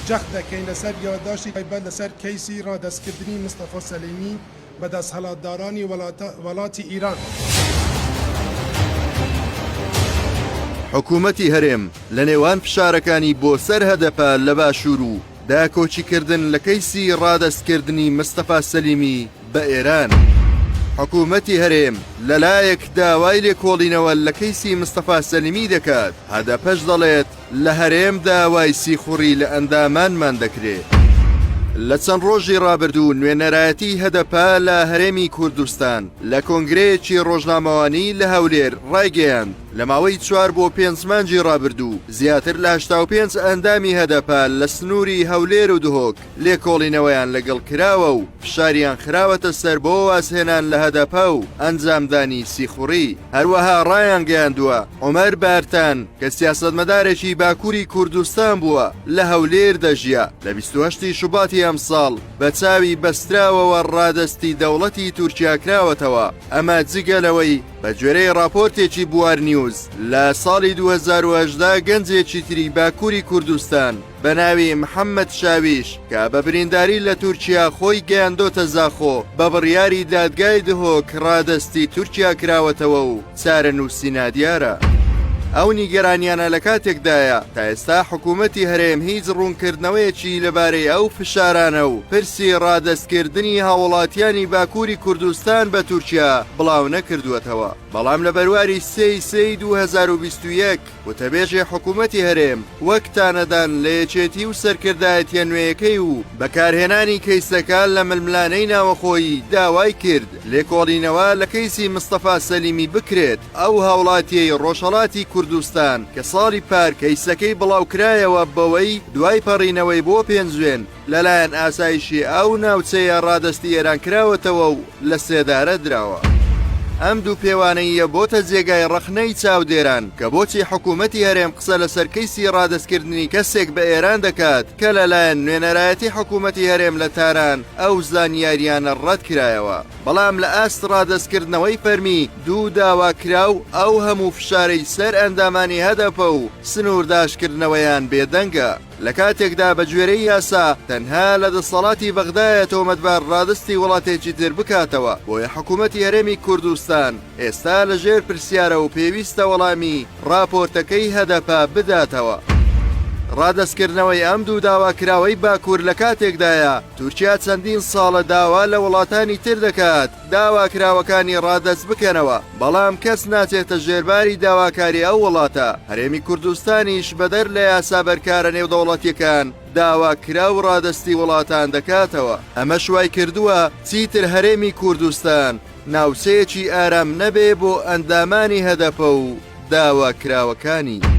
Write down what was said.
جەخت دەکەین لەسەر یادداشتی تایبەت لەسەر کەیسی ڕادەستکردنی مستەفا سەلیمی بە دەسهەڵاتدارانی وەڵاتی ئیران. حکوومەتی هەرێم لە نێوان فشارەکانی بۆ سەر هەدەپە لە باشوور و داکۆکیکردن لە کەیسی ڕادەستکردنی مستەفا سەلیمی بە ئێران. حکوومەتی هەرێم لەلایەک داوای لێکۆڵینەوە لە کەیسی مستەفا سەلیمی دەکات، هەدەپەش دەڵێت، لە هەرێم داوای سیخوڕی لە ئەندامانمان دەکرێ. لە چەند ڕۆژی ڕابردوو نوێنەرایەتی هەدەپە لە هەرێمی کوردستان لە کۆنگرەیەکی ڕۆژنامەوانی لە هەولێر ڕایگەیاند، لە ماوەی چوار بۆ پێنج مانگی ڕابردوو زیاتر لە 85 ئەندامی هەدەپە لە سنووری هەولێر و دهۆک لێکۆڵینەوەیان لەگەڵ کراوە و فشاریان خراوەتە سەر بۆ وازهێنان لە هەدەپە و ئەنجامدانی سیخوڕی. هەروەها ڕایانگەیاندووە، عومەر بارتان کە سیاسەتمەدارێکی باکووری کوردستان بووە لە هەولێر دەژیا، لە 28 ی شوباتی ئەمساڵ بە چاوی بەستراوەوە ڕادەستی دەوڵەتی تورکیا کراوەتەوە، ئەمە جگە لەوەی بە گوێرەی ڕاپۆرتێکی بوار نیوز لە ساڵی 2018 گەنجێکی تری باکووری کوردستان بە ناوی محەممەد شاویش کە بە برینداری لە تورکیا خۆی گەیاندۆتە زاخۆ بە بڕیاری دادگای دهۆک ڕادەستی تورکیا کراوەتەوە و چارەنووسی نادیارە. ئەو نیگەرانیانە لە کاتێکدایە تا ئێستا حکوومەتی هەرێم هیچ ڕوونکردنەوەیەکی لەبارەی ئەو فشارانە و پرسی ڕادەستکردنی هاووڵاتیانی باکووری کوردستان بە تورکیا بڵاونەکردووەتەوە، بەڵام لە بەرواری سێی سێی 2021 وتەبێژی حکوومەتی هەرێم وەک تانەدان لە یەکێتی و سەرکردایەتیە نوێیەکەی و بەکارهێنانی کەیسەکە لە ململانێی ناوەخۆیی داوای کرد لێکۆڵینەوە لە کەیسی مستەفا سەلیمی بکرێت ئەو هاوڵاتیەی ڕۆژهەڵاتی کوردستان کە ساڵی پار کەیسەکەی بڵاوکرایەوە بەوەی دوای پەڕینەوەی بۆ پێنجوێن لەلایەن ئاسایشی ئەو ناوچەیە ڕادەستی ئێران کراوەتەوە و لە سێدارە دراوە. ئەم دوو پێوانەییە بۆتە جێگای ڕەخنەی چاودێران کە بۆچی حکوومەتی هەرێم قسە لەسەر کەیسی ڕادەستکردنی کەسێک بە ئێران دەکات کە لەلایەن نوێنەرایەتی حکوومەتی هەرێم لە تاران ئەو زانیارییانە ڕەت کرایەوە بەڵام لە ئاست ڕادەستکردنەوەی فەرمی دوو داواکراو ئەو هەموو فشارەی سەر ئەندامانی هەدەپە و سنوورداشکردنەوەیان بێدەنگە. لە کاتێکدا بە گوێرەی یاسا تەنها لە دەسەڵاتی بەغدایە تۆمەتبار ڕادەستی وڵاتێکی تر بکاتەوە، بۆیە حکومەتی هەرێمی کوردستان ئێستا لە ژێر پرسیارە و پێویستە وەڵامی ڕاپۆرتەکەی هەدەپە بداتەوە. ڕادەستکردنەوەی ئەم دوو داواکراوەی باکوور لە کاتێکدایە تورکیا چەندین ساڵە داوا لە وڵاتانی تر دەکات داواکراوەکانی ڕادەست بکەنەوە، بەڵام کەس ناچێتە ژێرباری داواکاری ئەو وڵاتە، هەرێمی کوردستانیش بەدەر لە یاسا بەرکارە نێودەوڵەتیەکان داواکراو ڕادەستی وڵاتان دەکاتەوە، ئەمەش وایکردووە چیتر هەرێمی کوردستان ناوچەیەکی ئارام نەبێ بۆ ئەندامانی هەدەپە و داواکراوەکانی.